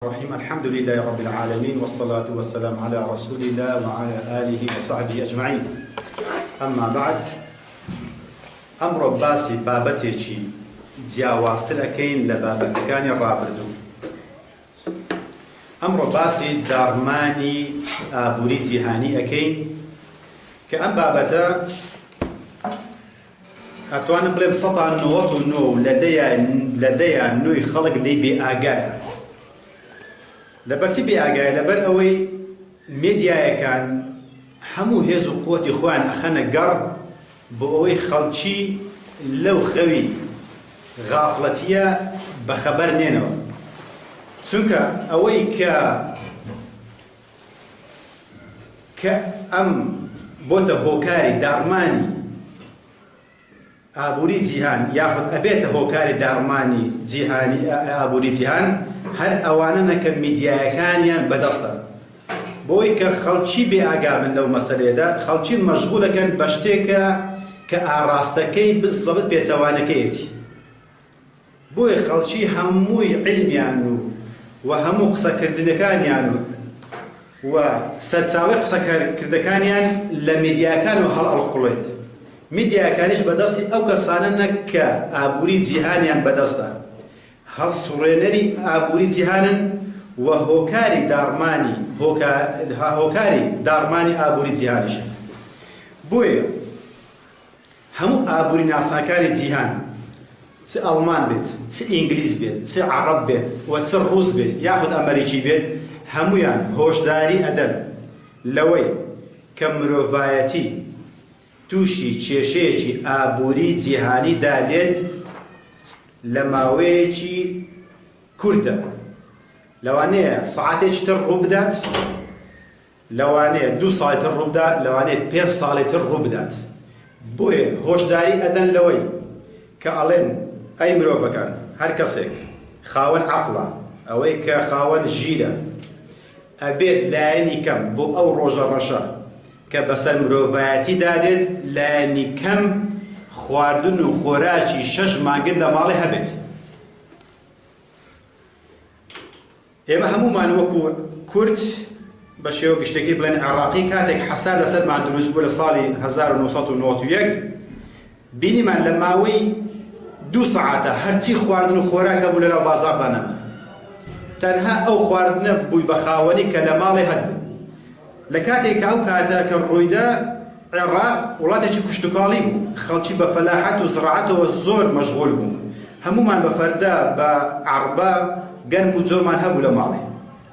الرحیم الحمد لله رب العالمین والصلاة والسلام علی رسول الله وعلى آله وصحبه اجمعین اما بعد ئەمڕۆ باسی بابەتێکی جیاوازتر ئەکەین لە بابەتەکانی ڕابردوو ئەمڕۆ باسی داڕمانی ئابووری جیهانی ئەکەین کە ئەم بابەتە ئەتوانم بڵێم سەتا نۆوەت و نۆ و لە دەیا نۆی خەڵک لێی بێ ئاگایە. لەبەرچی بێ ئاگایە؟ لەبەر ئەوەی مێدیایەکان هەموو هێز و قوتی خۆیان ئەخەنە گەڕ بۆ ئەوەی خەڵکی لەو خەوی غافڵەتیە بەخەبەر نێنەوە. چونکە ئەوەی کە کە ئەم بۆتە هۆکاری داڕمانی ئابووری جیهان یاخود ئەبێتە هۆکاری داڕمانی جیهانی ئابووری جیهان هەر ئەوانەنە کە میدیایەکانیان بەدەستە بۆی کە خەڵکی بێ ئاگابن لەو مەسەلەیەدا خەڵکی مەشغولەکەن بە شتێکە کە ئاڕاستەکەی بزەبت پێچەوانەکەیەتی. بۆیە خەڵکی هەمووی عیلمیان و و هەموو قسەکردنەکانیان و و سەرچاوەی قسەکردنەکانیان لە میدیاکانەوە هەڵئەڵقوڵێت. میدیاکانیش بەدەستی ئەو کەسانەنە کە ئابووری جیهانیان بەدەستە. هەڵسوڕێنەری ئابووری جیهانن و هۆکاری داڕمانی هۆکاری داڕمانی ئابووری جیهانیشن. بۆیە. هەموو ئابووریناساکانی جیهان، چ ئەڵمان بێت، چ ئینگلیز بێت، چ عەڕەب بێت و چ ڕووس بێت یاخود ئەمەریکی بێت، هەموویان هۆشداری ئەدەن لەوەی کە مرۆڤایەتی تووشی کێشەیەکی ئابووری جیهانی دادێت لە ماوەیەکی کورتدا، لەوانەیە سەعاتێکی تر ڕووبدات، لەوانەیە دوو ساڵی تر ڕووبدا، لەوانەیە پێنج ساڵی تر ڕووبدات. بۆیە هۆشداری ئەدەن لەوەی کە ئەڵێن ئەی مرۆڤەکان هەر کەسێک خاوەن عەقڵە، ئەوەی کە خاوەن ژیرە، ئەبێت لایەنی کەم بۆ ئەو ڕۆژە ڕەشە کە بەسەر مرۆڤایەتیدا دێت لایەنی کەم خواردن و خۆراکی شەش مانگت لە ماڵێ هەبێت. ئێمە هەموومان وەکو کورد بە شێوە گشتەکەی بڵێن عێڕاقی کاتێک حەسار لەسەرمان دروست بوو لە ساڵی 1991 بینیمان لە ماوەی دوو سەعاتە هەرچی خواردن و خۆراک هەبوو لەناو بازاڕدا نەما تەنها ئەو خواردنە بووی بە خاوەنی کە لە ماڵێ هەت بوو لە کاتێک کە ئەو کاتە کە ڕوویدا عێڕاق وڵاتێکی کشتوکاڵی بوو، خەڵکی بە فەلاحەت و زڕاعەتەوە زۆر مەشغول بوو، هەموومان بە فەردە بە عەڕبە گەنم و جۆمان هەبوو لە ماڵێ،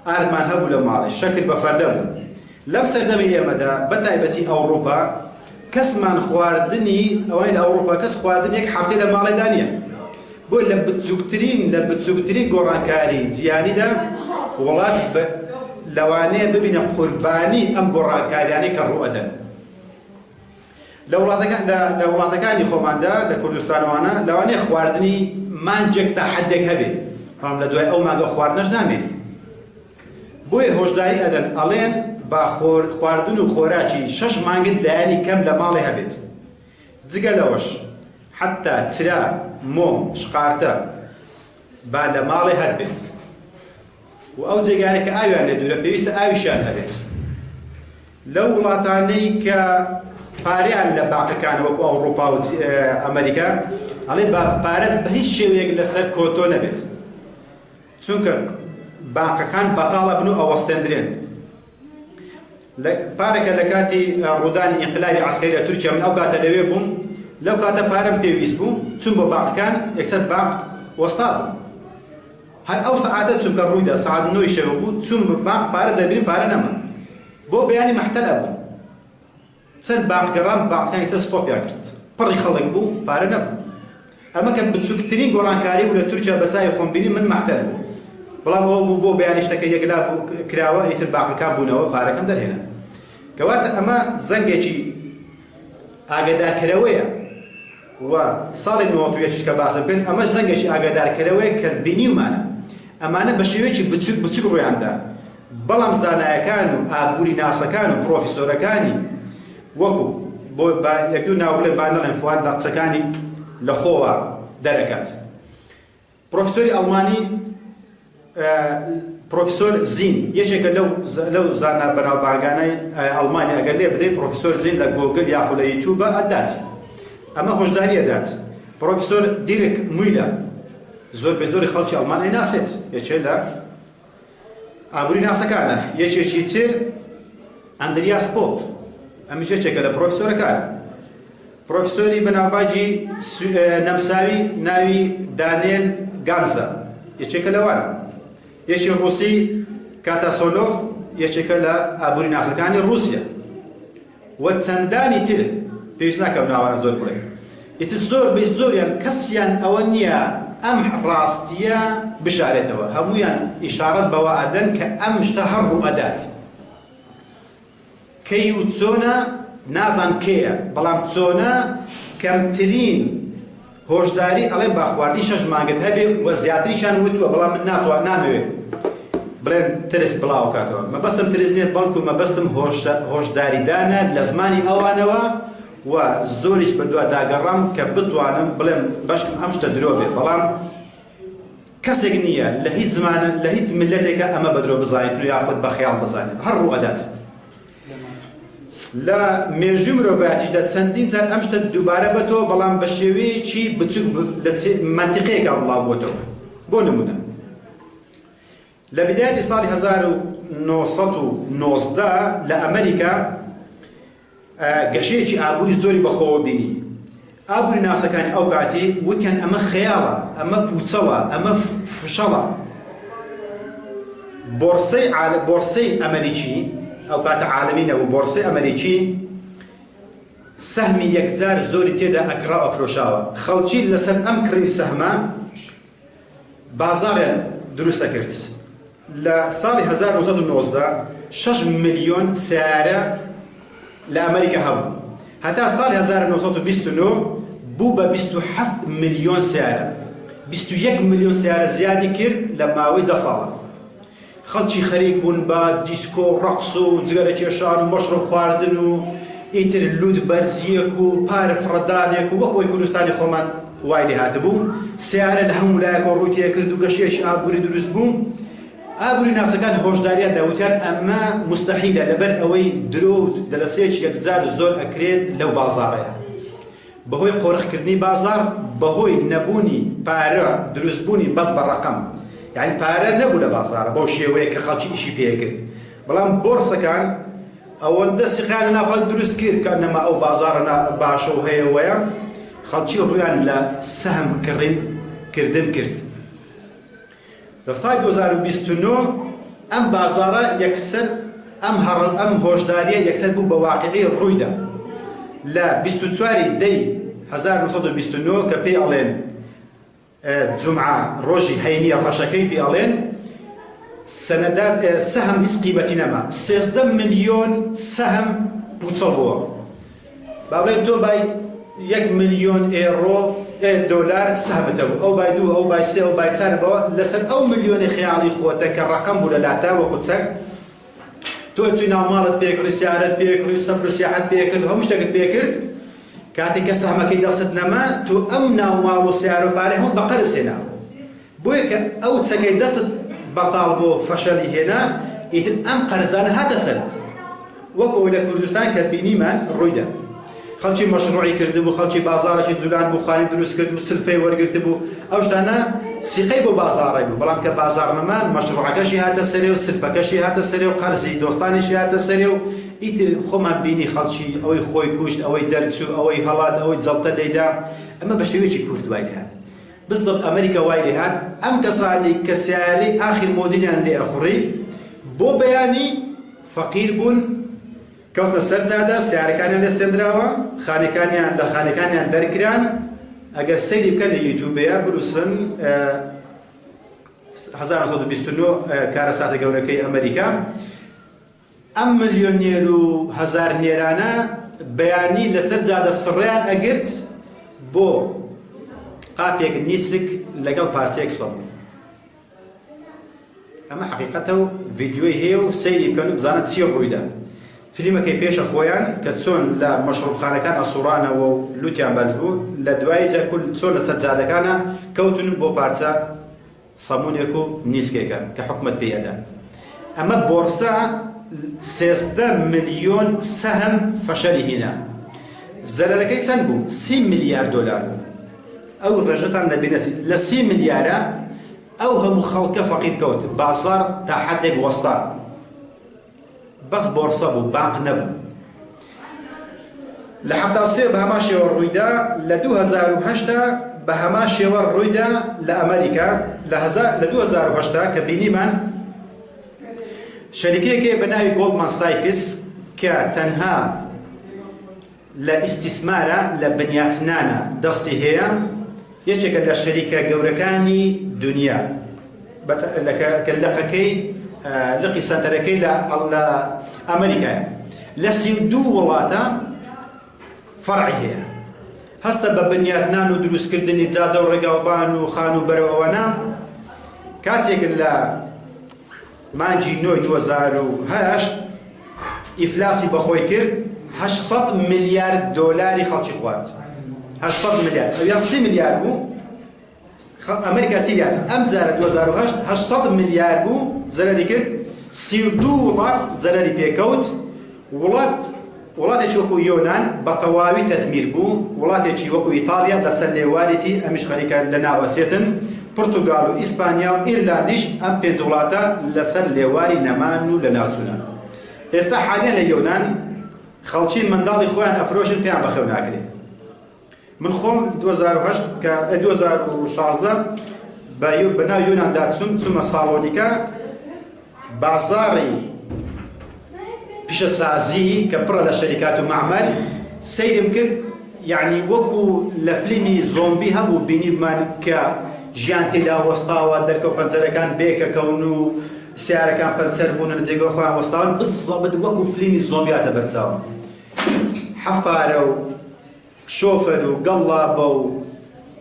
ئاردمان هەبوو لە ماڵێ، شەکر بە فەردە بوو. لەم سەردەمەی ئێمەدا بە تایبەتی ئەوڕوپا کەسمان خواردنی ئەوەی لە ئەوڕوپا کەس خواردنی یەک هەفتەی لە ماڵێدا نییە. بۆیە لە بچووکترین لە بچووکترین گۆڕانکاری جیهانیدا وڵات بە لەوانەیە ببینە قوربانی ئەم گۆڕانکاریانەی کە ڕووئەدەن لە وڵاتەکان لە وڵاتەکانی خۆماندا لە کوردستانەوانە لەوانەیە خواردنی مانجێک تا حدێک هەبێ بەڵام لە دوای ئەو مانگە خواردنەش نامێنی بۆیە هۆشداری ئەدەن ئەڵێن با خواردن و خۆراکی شەش مانگت لایەنی کەم لە ماڵێ هەبێت جگە لەوەش حەتتا چرا، مۆم، شقارتە با لە ماڵێ هەر بێت و ئەو جێگانە کە ئاویان لێ دوورە پێویستە ئاویشیان هەبێت. لەو وڵاتانەی کە پارەیان لە بانقەکان وەکو ئەوڕوپا و ئەمریکا ئەڵێ با پارەت بە هیچ شێوەیەک لەسەر کۆنتۆ نەبێت چونکە بانقەکان بەتاڵە بن و ئەوەستێندرێن. پارەکە لە کاتی ڕوودانی ئینقلابی عەسکەری لە تورکیا من ئەو کاتە لەوێ بووم لەو کاتە پارەم پێویست بوو چوون بۆ بانقەکان یەکسەر بانق وەستا بوو هەر ئەو سەعاتە چونکە ڕوویدا سەعات نۆی شەو بوو چوون بە بانق پارە دەربرین پارە نەما بۆ بەیانی مەحتەل ئەبووم چەند بانق گەڕام بانقەکان یەکسەر ستۆپیان کرد پڕی خەڵک بوو پارە نەبوو ئەمە کە بچوکترین گۆڕانکاری بوو لە تورکیا بە چاوی خۆم بینیم من مەعتەل بووم بەڵام ئەوە بوو بۆ بەیانی شتەکە یەکلا بوو کراوە ئیتر باقەکان بوونەوە پارەکەم دەرهێنا کەواتە ئەمە زەنگێکی ئاگادارکەرەوەیە و ساڵی 91 کە باسم کرد ئەمەش زەنگێکی ئاگادارکەرەوەیە کە بینیومانە ئەمانە بە شێوەیەکی بچوک بچوک ڕوویاندا بەڵام زانایەکان و ئابووری ناسەکان و پرۆفیسۆرەکانی وەکو بۆ با یەک دوو ناو بڵێم با نەڵێم فواد لە قسەکانی لە خۆوە دەرەکات پرۆفیسۆری ئەڵمانی. پرۆفیسۆر زین یەکێکە لەو لەو زانا بەناوبانگانەی ئەڵمانیا، ئەگەر لێ بدەی پرۆفیسۆر زین لە گۆگل یاخود لە یوتیوبە ئەدات، ئەمە هۆشداری ئەدات. پرۆفیسۆر دیرک مویلە زۆربەی زۆری خەڵکی ئەڵمان ئەیناسێت، یەکێ لە ئابووری ناسەکانە. یەکێکی تر ئەندریاس پۆپ، ئەمیش یەکێکە لە پرۆفیسۆرەکان. پرۆفیسۆری بەناوبانگی نەمساوی ناوی دانێل گانزە یەکێکە لەوان. یەکی ڕووسی کاتاسۆلۆف یەکێکە لە ئابووری ناسەکانی ڕووسیا و چەندانی تر، پێویست ناکە ئەو ناوانە زۆر بڵێم. ئیتر زۆر بەی زۆریان کەسیان ئەوە نییە ئەم ڕاستییە بشارێتەوە، هەموویان ئیشاڕەت بەوە ئەدەن کە ئەم شتە هەر ڕوو ئەدات. کەی و چۆنە نازان کێیە بەڵام چۆنە کەمترین هۆشداری ئەڵێن با خواردنی شەش مانگت هەبێ و زیاتریشیان وتووە بەڵام من ناتوان نامەوێ بڵێم ترس بڵاو کاتەوە مەبەستم ترس نییە بەڵکو مەبەستم هۆشداریدانە لە زمانی ئەوانەوە و زۆریش بەدواداگەڕام کە بتوانم بڵێم بەشکم ئەم شتە درۆ بێ بەڵام کەسێک نییە لە هیچ زمانە لە هیچ میللەتێکە ئەمە بە درۆ بزانێت و یاخود بە خەیاڵ بزانێت هەر ڕوو ئەدات. لە مێژووی مرۆڤایەتیشدا چەندین جار ئەم شتە دووبارە بەتەوە بەڵام بە شێوەیەکی بچوک لە مەنتیقەیەکا بڵاو بۆتەوە. بۆ نمونە لە بدایەتی ساڵی 1919 لە ئەمریکا گەشەیەکی ئابووری زۆری بەخۆوە بینی. ئابووریناسەکانی ئەو کاتی وتیان ئەمە خەیاڵە، ئەمە پووچەڵە، ئەمە فشەڵە. بۆرسەی بۆرسەی ئەمەریکی، ئەو کاتە عالەمی نەبوو، بۆرسەی ئەمەریکی سەهمی یەکجار زۆری تێدا ئەکڕا و ئەفرۆشاوە. خەڵکی لەسەر ئەم کڕین سەهمە بازاڕیان دروست ئەکرد. لە ساڵی 1919 شەش ملیۆن سەیارە لە ئەمریکا هەبوو، هەتا ساڵی 1929 بوو بە 27 ملیۆن سەیارە، 21 ملیۆن سەیارە زیادی کرد لە ماوەی دە ساڵە. خەڵکی خەریک بوون بە دیسکۆ و ڕەقس و جگەرە کێشان و مەشڕوب خواردن و ئیتر لوت بەرزییەک و پارە فڕەدانێک و وەک ئەوەی کوردستانی خۆمان وای لێ هاتبوو، سەیارە لە هەموو لایەکەوە ڕووی تێکرد و گەشەیەکی ئابووری دروست بوو. ئابووری ناسەکان هۆشداریان دا وتیان ئەمە موستەحیلە لەبەر ئەوەی درۆ و دەلەسەیەکی یەکجار زۆر ئەکرێت لەو بازاڕەیە. بەهۆی قۆرخکردنی بازاڕ، بەهۆی نەبوونی پارە، دروستبوونی بەس بە ڕەقەم، یانی پارە نەبوو لە بازاڕ بەو شێوەیە کە خەڵکی ئیشی پێکرد، بەڵام بۆرسەکان ئەوەندە سیقەیان لەناو خەڵک دروست کرد کە نەما ئەو بازاڕە باشە و هەیە وەیە، خەڵکی ڕوویان لە سەهم کڕین کردن کرد. لە ساڵی 2029 ئەم بازاڕە یەکسەر ئەم هەڕە ئەم هۆشدارییە یەکسەر بوو بە واقیعی ڕوویدا. لە 24 ی دەی 1929 کە پێی ئەڵێن جومعە ڕۆژی هەینی ڕەشەکەی پێ ئەڵێن سەنەدات سەهم هیچ قیمەتی نەما 13 ملیۆن سەهم پوچەڵ بووە. با بڵێین تۆ بای یەک ملیۆن ئێڕۆ دۆلار سەهمت هەبوو ئەو بای دوو ئەو بای سێ ئەو بای چار بەوە لەسەر ئەو ملیۆنی خەیاڵی خۆتە کە ڕەقەم بوو لە لاتا وەکو چەک تۆ چووی ناو ماڵت پێکڕی سیارەت پێکڕی و سەفر و سیاحەت پێکرد و هەموو شتێکت پێکرد کاتێک کە سەهمەکەی دەستت نەما تۆ ئەم ناو ماڵ و سیارە و پارەی هەموو بە قەرز هێناوە بۆیە کە ئەو چەکەی دەستت بەتاڵ بۆ فەشەلی هێنا ئیتر ئەم قەرزانە هاتە سەرت وەک ئەوەی لە کوردستان کە بینیمان ڕوویدا خەڵکی مەشروعی کردبوو خەڵکی بازاڕێکی جولان بوو خانی دروست کرد و سلفەی وەرگرتبوو ئەو شتانە سیقەی بۆ بازاڕی بوو بەڵام کە بازاڕ نەما مەشروعەکەشی هاتە سەرێ و سلفەکەشی هاتە سەرێ و قەرزی دۆستانیشی هاتە سەرێ و ئیتر خۆمان بینی خەڵکی ئەوەی خۆی کوشت ئەوەی دەرچوو ئەوەی هەڵات ئەوەی جەڵتە لێیدا ئەمە بە شێوەیەکی کورت وای لێهات بزەبت ئەمریکا وای لێهات ئەم کەسانەی کە سەیارەی ئاخیر مۆدیلیان لێ ئەخوڕی بۆ بەیانی فەقیر بوون کەوتنە سەر جادە سیارەکانیان لێ سێندراوە خانەکانیان لە خانەکانیان دەرکران ئەگەر سەیری بکەن لە یوتیوبەیە بنووسن 1929 کارەساتە گەورەکەی ئەمریکا ئەم ملیۆنێر و هەزارنێرانە بەیانی لەسەر جادە سڕیان ئەگرت بۆ قاپێک نیسک لەگەڵ پارچەیەک سەمون. ئەمە حەقیقەتە و ڤیدیۆی هەیە و سەیری بکەن و بزانن چی ڕوویدا. فلیمەکەی پێشە خۆیان کە چۆن لە مەشڕوبخانەکان ئەسوڕانەوە و لوتیان بەرز بوو، لە دوایی جا کول چۆن لەسەر جادەکانە کەوتن بۆ پارچە. سەمونێک و نیسکێکە کە حکومەت پێی ئەدا. ئەمە بۆرسە 13 ملیۆن سەهم فەشەلی هینا. زەرەرەکەی چەند بوو؟ 30 ملیار دۆلار بوو. ئەو ڕێژەتان لە بینەچیت لە 30 ملیارە ئەو هەموو خەڵکە فەقیر کەوت، بازاڕ تا حەدێک وەستا. بەس بۆرسە بوو بانق نەبوو. لە 73 بە هەمان شێوە ڕوویدا، لە 2008 بە هەمان شێوە ڕوویدا لە ئەمریکا لە 2008 کە بینیمان شەریکەیەک هەیە بە ناوی گۆڵدمان سایکس کە تەنها لە ئیستیسمارە لە بنیاتنانە دەستی هەیە، یەکێکە لە شەریکە گەورەکانی دونیا کە لقەکەی لقی سەنتەرەکەی لە ئەمریکایە لە 32 وڵاتە فەرعی هەیە هەستە بە بنیاتنان و دروستکردنی جادە و ڕێگاوبان و خانووبەرە ئەوانە کاتێک لە مانگی نۆی 2008 ئیفلاسی بەخۆی کرد 800 ملیار دۆلاری خەڵکی خوارد 800 ملیار ئەویان 30 ملیار بوو ئەمریکا چی یان ئەم جارە 2008 800 ملیار بوو زەرەری کرد 32 وڵات زەرەری پێکەوت وڵات وڵاتێکی وەکو یۆنان بە تەواوی تەدمیر بوو، وڵاتێکی وەکو ئیتاڵیا لەسەر لێواریتی ئەمیش خەریکە لەناوئەچێتن، پرتوگال و ئیسپانیا و ئیرلاندیش ئەم پێنج وڵاتە لەسەر لێواری نەمان و لەناوچوونە. ئێستا حالیەن لە یۆنان خەڵکی منداڵی خۆیان ئەفرۆشن پێیان بەخێو ناکرێت. من خۆم 2008 کە 2016 بە بەناو یۆناندا چووم چوومە ساڵۆنیکا بازاڕی پیشەسازی کە پڕە لە شەریکات و مەعمەل سەیرم کرد یعنی وەکو لە فلیمی زۆمبی هەبوو بینیبمان کە ژیان تێدا وەستاوە دەرکە و پەنجەرەکان بێکەکەون و سیارەکان پەنچەر بوون لە جێگەی خۆیان وەستاون بزەبت وەکو فلیمی زۆمبی هاتە بەرچاوم حەفارە و شۆفەر و گەڵابە و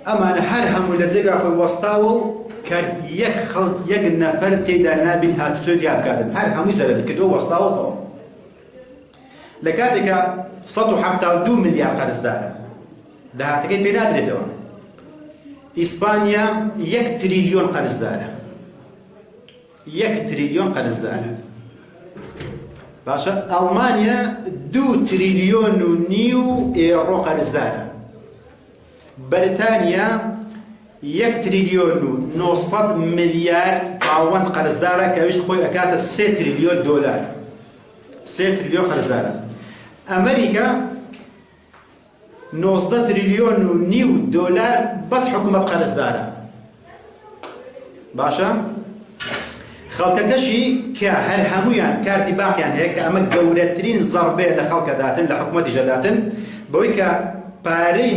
ئەمانە هەر هەموو لە جێگا خۆی وەستاوە و کەر یەک خەڵک یەک نەفەر تێدا نابین هاتوچۆ تیا بکاتن هەر هەمووی زەرەری کردووە وەستاوە تەواو لە کاتێکا 172 ملیار قەرزدارە داهاتەکەی پێ نادرێتەوە ئیسپانیا یەک تریلیۆن قەرزدارە یەک تریلیۆن قەرزدارە باشە ئەڵمانیا دوو تریلیۆن و نیو ئێڕۆ قەرزدارە بەریتانیا یەک تریلیۆن و 900 ملیار پاوەند قەرزدارە کە ئەویش خۆی ئەکاتە سێ تریلیۆن دۆلار سێ تریلیۆن قەرزدارە ئەمریکا 19 تریلیۆن و نیو دۆلار بەس حکومەت قەرزدارە باشە خەڵکەکەشی کە هەر هەمویان کارتی بانقیان هەیە کە ئەمە گەورەترین زەڕبەیە لە خەڵکە داتن لە حکومەتیشە داتن بەوەی کە پارەی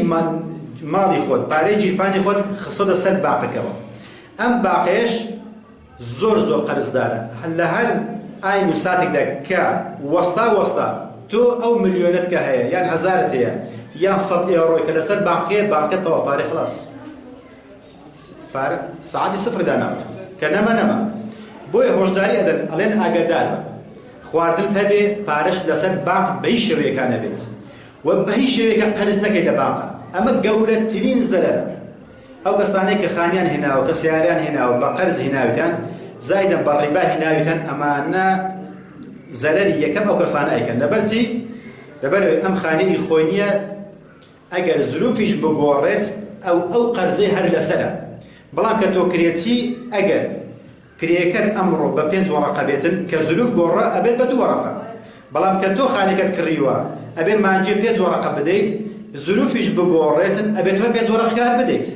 ماڵی خۆت پارەی گیرفانی خۆت خستۆتە سەر باقەکەوە ئەم باقەیەش زۆر زۆر قەرزدارە لە هەر ئاین و ساتێکدا کە وەستا وەستا تۆ ئەو ملیۆنەت کە هەیە یان هەزارت هەیە یان سەد ئێڕۆی کە لەسەر بانقیە بانقیە تەواو پارەی خلاص پارە سەعاتی سفر داناوت کە نەما نەما بۆیە هۆشداری ئەدەن ئەڵێن ئاگادار بە خواردنت هەبێ پارەش لەسەر بانق بە هیچ شێوەیەکا نەبێت و بە هیچ شێوەیەکە قەرز نەکەی لە بانقا ئەمە گەورەترین زەرەرە ئەو کەسانەی کە خانیان هێناوە کە سیاریان هێناوە بە قەرز هێناویتان زایدە بە ڕیبا هێناویتان ئەمانە زەرەری یەکەم ئەو کەسانە ئەیکەن لەبەرچی لەبەرەوەی ئەم خانەی خۆی نییە ئەگەر زروفیش بگۆڕێت ئەو ئەو قەرزەی هەر لەسەرە بەڵام کە تۆ کرێچی ئەگەر کرێکەت ئەمڕۆ بە پێنج وەڕەقە بێتن کە زروف گۆڕا ئەبێت بە دوو وەڕەقە بەڵام کە تۆ خانەکەت کڕیوە ئەبێ مانگێ پێنج وەڕەقە بدەیت زروفیش بگۆڕێتن ئەبێت هەر پێنج وەڕەقەکە هەر بدەیت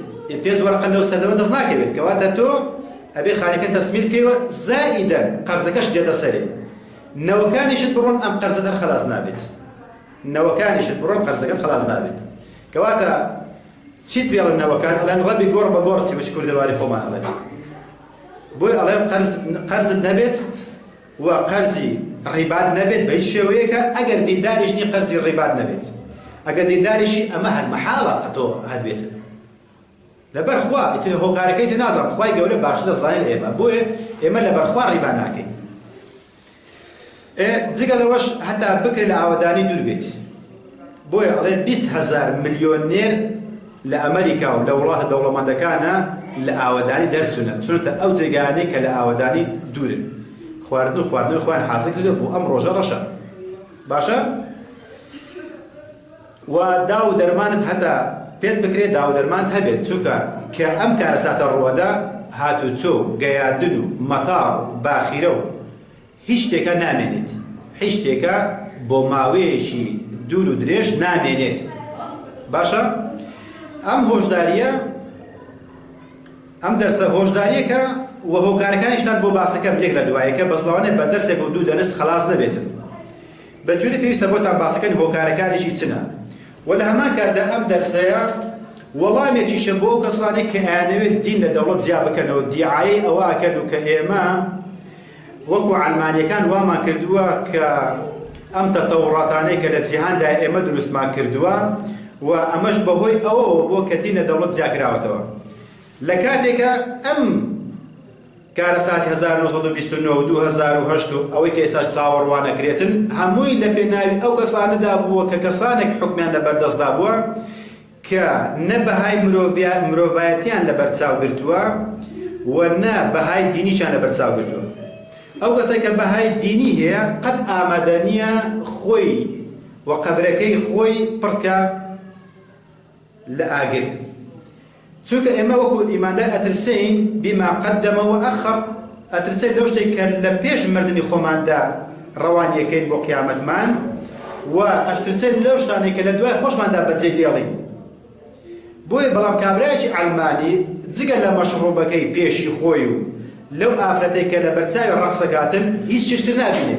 پێنج وەڕەقە لەو سەردەمە دەست ناکەوێت کەواتە تۆ ئەبێ خانەکە تەسمیر بکەیەوە زائیدەن قەرزەکەش دێتە سەرێ نەوەکانیشت بڕۆن ئەم قەرزەت هەر خەلاس نابێت نەوەکانیشت بڕۆن قەرزەکەت خەلاس نابێت کەواتە چیت بێڵن نەوەکان ئەڵێن ڕەبی گۆڕ بە گۆڕ چی بچ کوردەواری خۆمان ئەڵێت بۆی ئەڵێن قەرز قەرزت نەبێت و قەرزی ڕیبات نەبێت بە هیچ شێوەیەکە ئەگەر دینداریش نی قەرزی ڕیبات نەبێت ئەگەر دینداریشی ئەمە هەر مەحاڵە قەتۆ هەر بێتن لەبەر خوا ئیتر هۆکارەکەی چی نازانم خوای گەورە باشتر دەزانێت لە ئێمە بۆیە ئێمە لەبەر خوا ڕیبا ناکەین جگە لەوەش هەتا بکرێت لە ئاوەدانی دوور بێت بۆیە ئەڵێ 20 هەزار ملیۆنێر. لە ئەمەریکا و لە وڵاتە دەوڵەمەندەکانە لە ئاوەدانی دەرچوونە، چوونەتە ئەو جێگایانەی کە لە ئاوەدانی دوورن. خواردن و خواردنەوەی خۆیان حازر کردووە بۆ ئەم ڕۆژە ڕەشە. باشە؟ و داو و دەرمانت هەتا پێت بکرێت داو و دەرمانت هەبێت، چونکە کە ئەم کارەساتە ڕووەدا هاتوچۆ و گەیاندن و مەتاڕ و باخیرە و هیچ شتێکە نامێنێت، هیچ شتێکە بۆ ماوەیەکی دوور و درێژ نامێنێت. باشە ئەم هۆشداریە ئەم دەرسە هۆشداریەکە و هۆکارەکانیشتان بۆ باسەکەم یەک لە دوایەکە بەس لەوانەیە بە دەرسێک و دوو دەرس خەلاس نەبێتن. بە گوێرەی پێویستە بۆتان باسەکەن هۆکارەکانیشی چنە و لە هەمان کاتدا ئەم دەرسەیە وەڵامێکیشە بۆ ئەو کەسانەی کە ئەیانەوێت دین لە دەوڵەت جیا بکەنەوە دیعایەی ئەوە ئەکەن و کە ئێمە وەکو عەلمانیەکان وامان کردووە کە ئەم تەتەوڕاتانەی کە لە جیهاندا ئێمە دروستمان کردووە و ئەمەش بەهۆی ئەوەوە بۆ کە دین لە دەوڵەت جیاکراوەتەوە لە کاتێکا ئەم کارەساتی 1929 و 2008 و ئەوەی کە ئێستاش چاوەڕوانەکرێتن هەمووی لە پێناوی ئەو کەسانەدا بووە کە کەسانێک حوکمیان لە بەردەستدا بووە کە نە بەهای مرۆڤایەتیان لەبەرچاو گرتووە و نە بەهای دینیشیان لەبەرچاو گرتووە. ئەو کەسەی کە بەهای دینی هەیە قەت ئامادە نییە خۆی و قەبرەکەی خۆی پڕکا لە ئاگر. چونکە ئێمە وەکو ئیماندار ئەترسێین بما قدم وأخر، ئەترسێین لەو شتەی کە لە پێش مردنی خۆماندا ڕەوانیەکەین بۆ قیامەتمان و ئەشترسێین لەو شتانەی کە لە دوای خۆشماندا بەجێ دێڵین. بۆیە بەڵام کابرایەکی عەلمانی جگە لە مەشڕوبەکەی پێشی خۆی و لەو ئافرەتەی کە لە بەرچاوی ڕەقسەکاتن هیچ شتر نابینێ.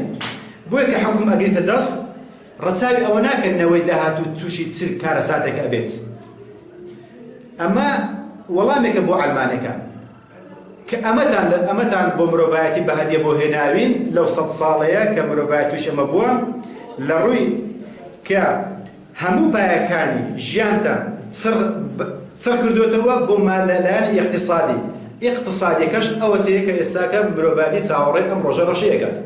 بۆیە کە حوکم ئەگریتە دەست ڕەچاوی ئەوە ناکەن نەوەی داهاتوو تووشی چ کارەساتێک ئەبێت. ئەمە وەڵامێکە بۆ عەلمانەکان کە ئەمەتان لە ئەمەتان بۆ مرۆڤایەتی بە هەدیە بۆ هێناوین لەو سەد ساڵەیە کە مرۆڤایەتی تووشی ئەمە بووە لە ڕووی کە هەموو پایەکانی ژیانتان چڕ چڕ کردوێتەوە بۆ لەلایەن ئیقتیسادی ئیقتیسادیەکەش ئەوەتەیە کە ئێستاکە مرۆڤایەتی چاوەڕێی ئەم ڕۆژە ڕەشەیەکات.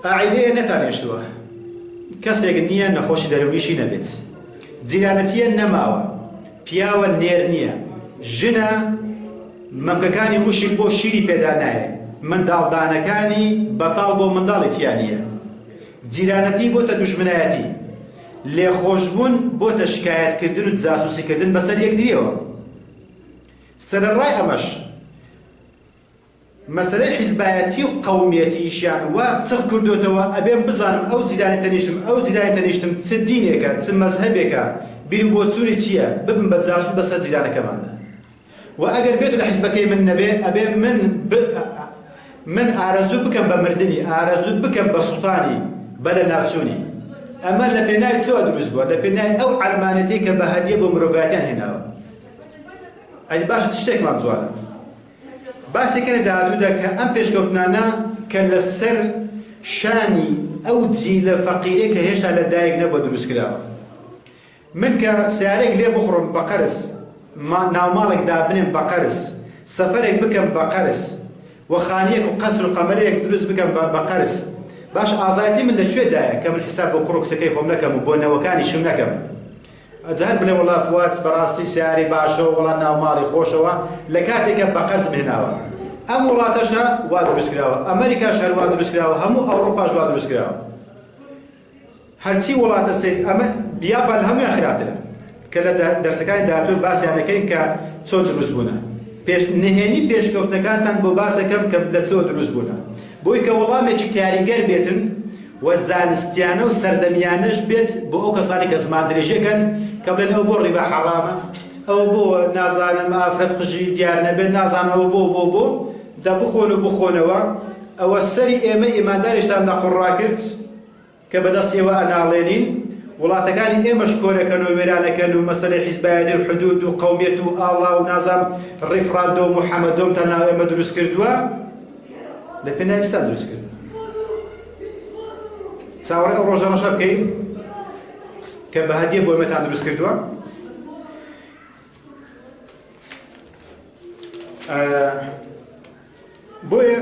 عائیلەیە نەتانهێشتووە کەسێک نییە نەخۆشی دەروونیشی نەبێت جیرانەتیە نەماوە پیاوە نێر نییە ژنە مەمکەکانی وشک بۆ شیری پێدا نایە منداڵدانەکانی بەتاڵ بۆ منداڵی تیا نییە جیرانەتی بۆتە دوژمنایەتی لێخۆشبوون بۆتە شکایەتکردن و جاسوسیکردن بەسەر یەکتریەوە سەرەڕای ئەمەش مەسەلەی حیزبایەتی و قەومیەتیشیان وا چڕ کردۆتەوە ئەبێم بزانم ئەو جیرانی تەنیشتم ئەو جیرانی تەنیشتم چ دینێکە چ مەزهەبێکە بیرو بۆچوونی چیە ببم بە جاسوس بەسەر جیرانەکەماندا وە ئەگەر بێتو لە حیزبەکەی من نەبێ ئەبێ من ب من ئارەزوو بکەم بە مردنی ئارەزوو بکەم بە سوتانی بە لەناوچوونی ئەمە لە پێناوی چەوە دروست بووە لە پێناوی ئەو عەلمانێتەی کە بە هەدیە بۆ مرۆڤایەتیان هێناوە ئەی باشە چ شتێکمان جوانە باسی کەنە داهاتوودا کە ئەم پێشکەوتنانە کە لەسەر شانی ئەو جیلە فەقیرەی کە هێشتا لە دایک نەبووە دروست کراوە. من کە سەیارەیەک لێ بخوڕم بە قەرز، ناوماڵێک دابنێم بە قەرز، سەفەرێک بکەم بە قەرز و خانییەک و قەسر و قەمەرەیەک دروست بکەم بە قەرز، باش ئازایەتی من لە کوێدایە کە من حیساب بۆ کوڕ و کچەکەی خۆم نەکەم و بۆ نەوەکانیشم نەکەم؟ ئەجا هەر بڵێ وەڵا فواد بەڕاستی سەیارەی باشە و وەڵا ناوماڵی خۆشەوە لە کاتێکە بە قەرزم هێناوە ئەم وڵاتەشە وا دروست کراوە ئەمریکاش هەر وا دروست کراوە هەموو ئەوڕۆپاش وا دروست کراوە هەرچی وڵاتە سەیر ئەمە یابان هەمویان خراپترە کە لە دەرسەکانی داهاتوو باسیان دەکەین کە چۆن دروست بوونە پێش نهێنی پێشکەوتنەکانتان بۆ باسەکەم کە لە چۆ دروست بوونە بۆی کە وەڵامێکی کاریگەر بێتن و زانستیانە و سەردەمیانەش بێت بۆ ئەو کەسانەی کە زمان درێژەکەن کە بڵێن ئەو بۆ ڕیبا حەڕامە ئەوە بۆ نازانم ئافرەت قژی دیار نەبێت نازانم ئەوە بۆ بۆ بۆ دە بخۆن و بخۆنەوە ئەوە سەری ئێمە ئیمانداریشتان لە قوڕا کرد کە بەدەست ئێوە ئەناڵێنین وڵاتەکانی ئێمەش کۆرەکەن و وێرانەکەن و مەسەلەی حیزبایەتی و حدود و قەومیەت و ئاڵا و نازام ڕیفراندۆم و حەمەدۆمتان ناو ئێمە دروست کردووە لە پێناوی چتان دروست کردووە چاوەڕێ ئەو ڕۆژە ڕەشە بکەین کە بە هەدیە بۆ ئێمەتان دروست کردووە بۆیە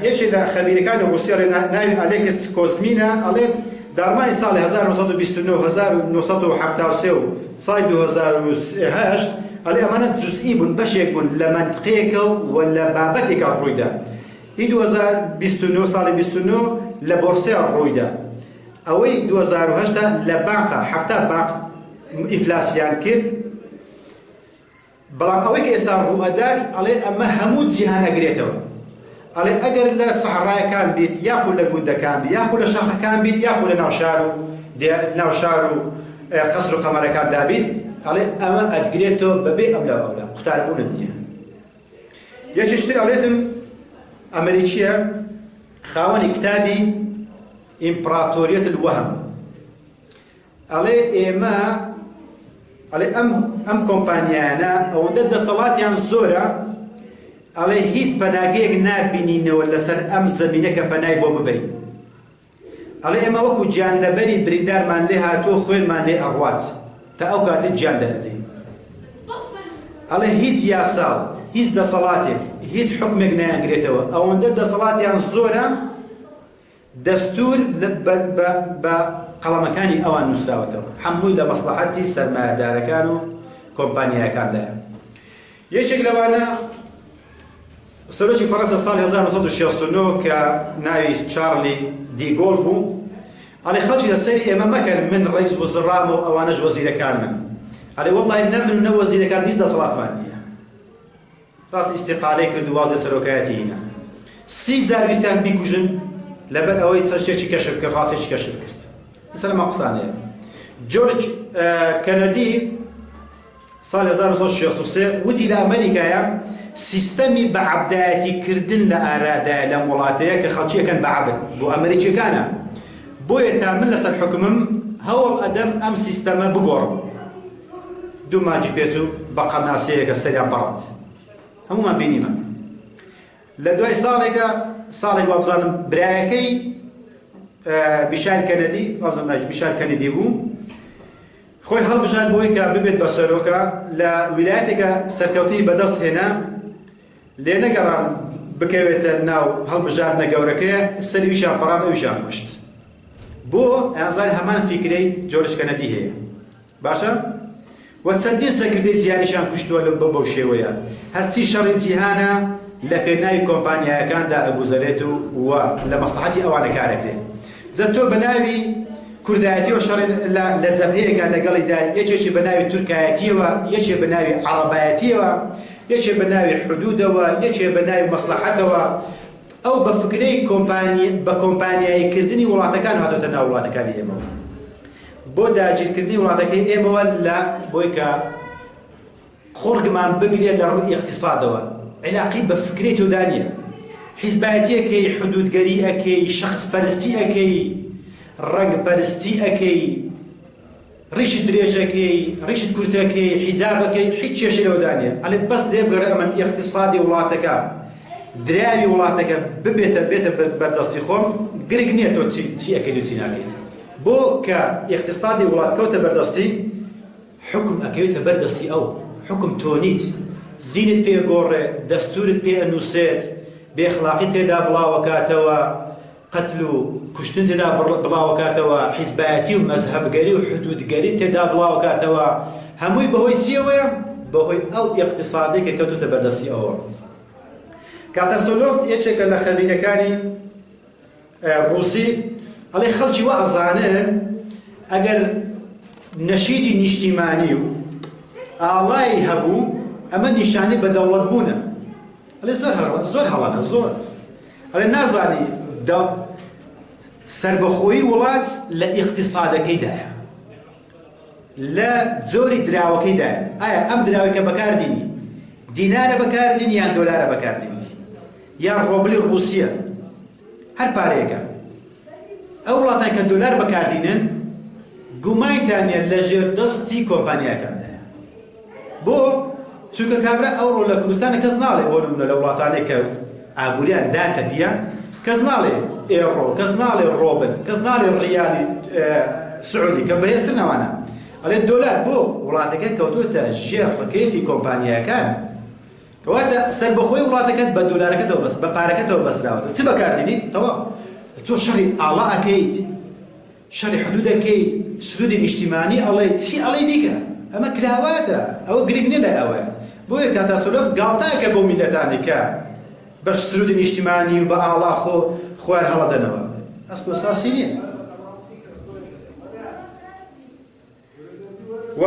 یەکێ لە خەبیرەکانی ڕوسیا ناوی ئالێکس کۆزمینە ئەڵێت داڕمانی ساڵی 1929 1973 و ساڵی 2008 ئەڵێ ئەمانە جزئی بوون بەشێک بوون لە مەنتقەیەکە و لە بابەتێکە ڕوویدا. ئی 2029 ساڵی 29 لە بۆرسەیە ڕوویدا. ئەوەی 2008 لە بانقە 70 بانق ئیفلاسیان کرد. بەڵام ئەوەی کە ئێستا ڕووئەدات ئەڵێ ئەمە هەموو جیهان ئەگرێتەوە. ئەڵێ ئەگەر لە سەحڕایەکان بیت یاخو لە گوندەکان بی یاخو لە شاخەکان بیت یاخو لە ناو شار و ناو شار و قەسر و قەمەرەکاندا بیت ئەڵێ ئەمە ئەتگرێتەوە بەبێ ئەملا و ئەولا قوتاربوونت نییە. یەکێکی تر ئەڵێتن ئەمریکییە خاوەنی کتابی ئیمپڕاتۆریەت الوهم ئەڵێ ئێمە ئەڵێ ئەم ئەم کۆمپانیایانە ئەوەندە دەسەڵاتیان زۆرە ئەڵێ هیچ پەناگەیەک نابینینەوە لەسەر ئەم زەمینە کە پەنای بۆ ببەین ئەڵێ ئێمە وەکو گیانلەبەری بریندارمان لێ هاتووە خوێنمان لێ ئەڕوات تا ئەو کاتە گیان دەرەدەین ئەڵێ هیچ یاسا و هیچ دەسەڵاتێک هیچ حکمێک نایانگرێتەوە ئەوەندە دەسەڵاتیان زۆرە دەستوور بە قەڵەمەکانی ئەوان نووسراوەتەوە، هەمووی لە مەسڵەحەتی سەرمایەدارەکان و کۆمپانیایەکاندایە. یەکێک لەوانە سەرۆکی فەڕەنسا ساڵی 1969 کە ناوی چارلی دیگۆل بوو، ئەڵێ خەڵکی لە سەری ئێمە مەکەن من ڕەئیس وزڕام و ئەوانەش وەزیرەکانمن. ئەڵێ وەڵڵاهی نە من و نە وەزیرەکان هیچ دەسەڵاتمان نییە. ڕاست ئیستیقالەی کرد و واز لە سەرۆکایەتی هینا. سی جار ویستیان بیکوژن لەبەر ئەوەی چەند شتێکی کەشف کرد، ڕاستێکی کەشف کرد. لەسەر ئەم قسانەیە. جۆرج کەنەدی ساڵی 1963 وتی لە ئەمریکایە سیستەمی بە عەبدایەتی کردن لە ئارادایە لەم وڵاتەیە کە خەڵکی ئەکەن بە عەبد بۆ ئەمریکیەکانە بۆیە تا من لەسەر حوکمم هەوڵ ئەدەم ئەم سیستەمە بگۆڕم. دوو مانگی پێچوو بە قەناسەیەکە سەریان پەڕاند هەموومان بینیمان لە دوای ساڵێکە ساڵێک وابزانم برایەکەی بیشار کەنەدی وابزانم ناوی بیشار کەنەدی بوو خۆی هەڵبژارد بۆی کە ببێت بە سەرۆکە لە ویلایەتێکە سەرکەوتنی بەدەست هێنا لێ نەگەڕان بکەوێتە ناو هەڵبژاردنە گەورەکەیە سەری ویشیان پەڕاند ئەویشیان کوشت بۆ ئەیانزانی هەمان فیکرەی جۆرج کەنەدی هەیە باشە وە چەندین سەرکردەی جیهانیشیان کوشتووە لە بەو شێوەیە هەرچی شەڕی جیهانە لە پێناوی کۆمپانیایەکاندا ئەگوزەرێت و و لە مەسڵەحەتی ئەوانە کارەکرێت جا تۆ بە ناوی کوردایەتیەوە شەڕی لە لە جەبهەیەکا لەگەڵیدا یەکێکی بە ناوی تورکایەتیەوە یەکێ بە ناوی عەڕەبایەتیەوە یەکێ بە ناوی حدودەوە یەکێ بە ناوی مەسڵەحەتەوە ئەو بە فکرەی کۆمپانی بە کۆمپانیایی کردنی وڵاتەکان هاتۆتە ناو وڵاتەکانی ئێمەوە بۆ داگیرکردنی وڵاتەکەی ئێمەوە لە بۆی کە قوڕگمان بگرێت لە ڕووی ئیقتیسادەوە عیلاقەی بە فکرەی تۆدا نییە حیزبایەتی ئەکەی حدودگەری ئەکەی شەخس پەرستی ئەکەی ڕەنگ پەرستی ئەکەی ڕیشت درێژەکەی ڕیشت کورتەکەی حیجابەکەی هیچ کێشەی لەوەدا نییە ئەڵێ بەس لێبگەڕێ ئەمن ئیقتیسادی وڵاتەکە دراوی وڵاتەکە ببێتە بێتە بەردەستی خۆم گرنگ نییە تۆ چی چی ئەکەیت و چی ناکەیت بۆ کە ئیقتیسادی وڵات کەوتە بەردەستی حوکم ئەکەوێتە بەر دەستی ئەو، حوکم تۆ نیت دینت پێ گۆڕێ، دەستورت پێ ئەنوسێت، بێ ئەخلاقیت تێدا بڵاوەکاتەوە، قەتل و کوشتن تێدا بڵاوەکاتەوە، حیزبایەتی و مەزهەبگەری و حدودگەریت تێدا بڵاوەکاتەوە، هەمووی بەهۆی چیەوەیە؟ بەهۆی ئەو ئیقتیسادەی کە کەوتۆتە بەردەستی ئەوەوە. کاتاسۆلۆف یەکێکە لە خەبیرەکانی ڕووسی ئەڵێ خەڵکی وا ئەزانن ئەگەر نەشیدی نیشتیمانی و ئاڵای هەبوو ئەمە نیشانی بە دەوڵەت بوونە ئەڵێ زۆر زۆر هەڵەنە زۆر ئەڵێ نازانی سربەخۆیی وڵات لە ئیقتصادەکەیدایە لە جۆری دراوەکەیدایە ئایا ئەم دراوەی کە بەکاردینی دینارە بەکاردینی یان دۆلارە بەکاردینی یان ڕۆبلی ڕووسیە هەر پارەیەکە ئەو وڵاتان کە دۆلار بەکاردینن گومانتان نیە لە ژێر دەستی کۆمپانیاکاندایە بۆ چونکە کابرا ئەوڕۆ لە کوردستانە کەس ناڵێ بۆ نمونە لە وڵاتانێک کە ئابووریان داتەپیە کەس ناڵێ ئێڕۆ کەس ناڵێ ڕۆبن کەس ناڵێ ڕیالی سعودی کە بەهێزتر نەوانە ئەڵێ دۆلار بۆ وڵاتەکە کەوتۆتە ژێر ڕکێفی کۆمپانیاکان کەواتە سەربەخۆی وڵاتەکەت بە دۆلارەکەتەوە بەس بە پارەکەتەوە بەسراوەتەوە چ بەکاردێنیت تەواو تۆ شەڕی ئاڵا ئەکەیت. شەڕی حدود ئەکەی، سرودی نیشتیمانی ئەڵێی، چی ئەڵێی بیکە، ئەمە کراواتە، ئەوە گرنگ نیە لای ئەوەیان. بۆیە کاتاسۆلۆف گاڵتە ئەکا بەو میللەتانەی کە بە سرودی نیشتیمانی و بە ئاڵا خۆ خۆیان هەڵەدەنەوە. ئەسڵ و ئەساسی نیە. و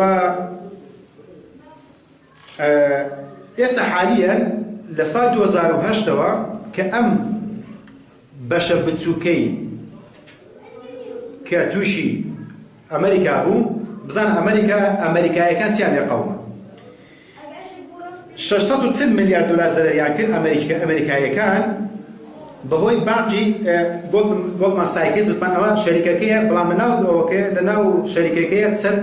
ئێستا حالیەن لە ساڵ 2008 ەوە کە ئەم بەشە بچووکەی کە تووشی ئەمریکا بوو بزان ئەمریکا ئەمریکایەکان چیان لێ قەوما 640 ملیار دلار زەرەریان کرد ئەمریکا ئەمریکایەکان بەهۆی بانقی گۆڵدمان سایکس وتمان ئەوە شەریکەکەیە بەڵام لەناو ئەوەکەیە لەناو شەریکەکەیە چەند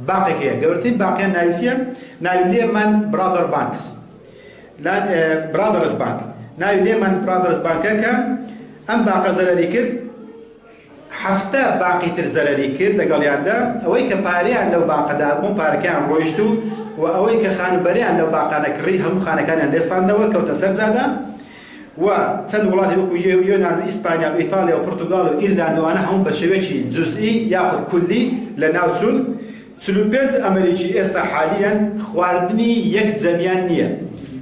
بانقێک هەیە گەورەترین بانقیان ناوی چییە ناوی لێمان برادەر بانکس برادەرز بانک ناوی لێمان برادەرز بانکە کە ئەم بانقە زەرەری کرد 70 بانقی تر زەرەری کرد لەگەڵیاندا ئەوەی کە پارەیان لەو بانقەدا بوو پارەکەیان ڕۆیشت و و ئەوەی کە خانووبەرەیان لەو بانقانە کڕی هەموو خانەکانیان لێستاندەوە کەوتە سەر جادە و چەند وڵاتی وەکو یۆنان و ئیسپانیا و ئیتاڵیا و پرتوگال و ئیرلەند و ئەوانە هەموو بە شێوەیەکی جوزئی یاخود کولی لەناو چوون. 45 ئەمریکی ئێستا حالیەن خواردنی یەک جەمیان نییە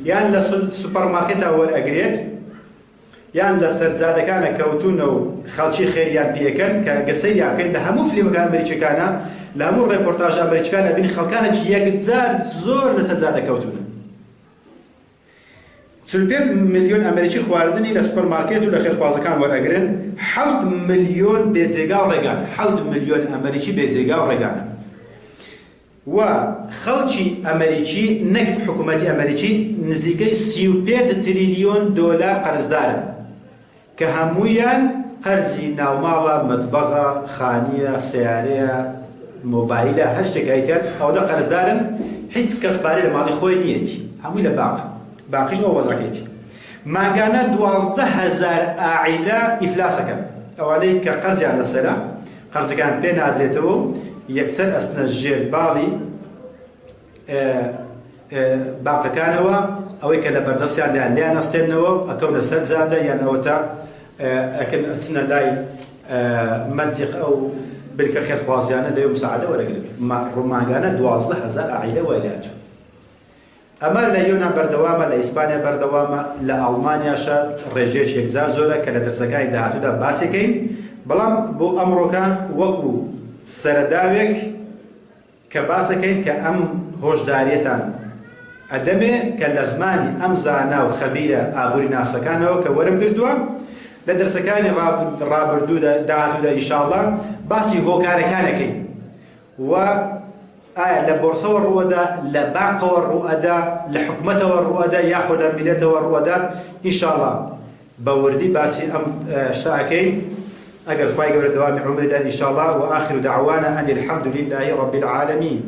یان لە سوپەرمارکێتا وەرئەگرێت یان لە سەر جادەکانە کەوتونە و خەڵکی خێریان پێکەن کە گە سەیریان بکەین لە هەموو فلیمەکان ئەمریکیەکانە لە هەموو ڕێپۆرتاژە ئەمریکیەکان ئەبینی خەڵکانێکی یەکجار زۆر لەسەر جادە کەوتونە. 45 ملیۆن ئەمریکی خواردنی لە سوپەر مارکێت و لە خێرخوازەکان وەرئەگرن، حەوت ملیۆن بێ جێگا و ڕێگان، حەوت ملیۆن ئەمریکی بێ جێگا و ڕێگانن و خەڵکی ئەمریکی نەک حکوومەتی ئەمریکی نزیکەی 35 تریلیۆن دۆلار قەرزدارن. کە هەموویان قەرزی ناوماڵە، مەتبەغە، خانیە، سەیارەیە، مۆبایلە، هەر شتێک هەیتیان ئەوەندە قەرزدارن هیچ کەس پارەی لە ماڵی خۆی نیەتی هەمووی لە بانقە بانقیش ئەو وەزعەکەیتی مانگانە 12 هەزار ئاعیلە ئیفلاس ئەکەن ئەوانەی کە قەرزیان لەسەرە قەرزەکان پێ نادرێتەوە و یەکسەر ئەچنە ژێر باڵی بانقەکانەوە ئەوەی کە لە بەردەستیاندایە لێیان ئەستێننەوە و ئەکەونە سەر جادە یان ئەوەتا ئەکەن ئەچنە لای مەنتیق ئەو بنکە خێرخوازیانە لەوێ مساعدە وەرەگرن ڕوومانگانە 12 هەزار عائیلە وای لێهاتوو ئەمە لە یۆنان بەردەوامە لە ئیسپانیا بەردەوامە لە ئەڵمانیاشە ڕێژەیەکی یەکجار زۆرە کە لە دەرسەکانی داهاتوودا باسێکەین بەڵام بۆ ئەمڕۆکە وەکو سەرەداوێک کە باسەکەین کە ئەم هۆشداریەتان ئەدەمێ کە لە زمانی ئەم زانا و خەبیرە ئابوری ناسەکانەوە کە وەرم گرتووە لە دەرسەکانی ڕابردوودا داهاتوودا ان شاء اللە باسی هۆکارەکانەکەین و ئایا لە بۆرسەوە ڕووەدا لە بانقەوە ڕووئەدا لە حکومەتەوە ڕووئەدا یاخۆ لە میلەتەوە ڕووئەدات ان شاء اللە بە وردی باسی ئەم شتە ئەکەین ئەگەر خوای گەورە دەوامی عومری دان ان شاء اللە وآخر دعوانا ان الحمد لله رب العالمین.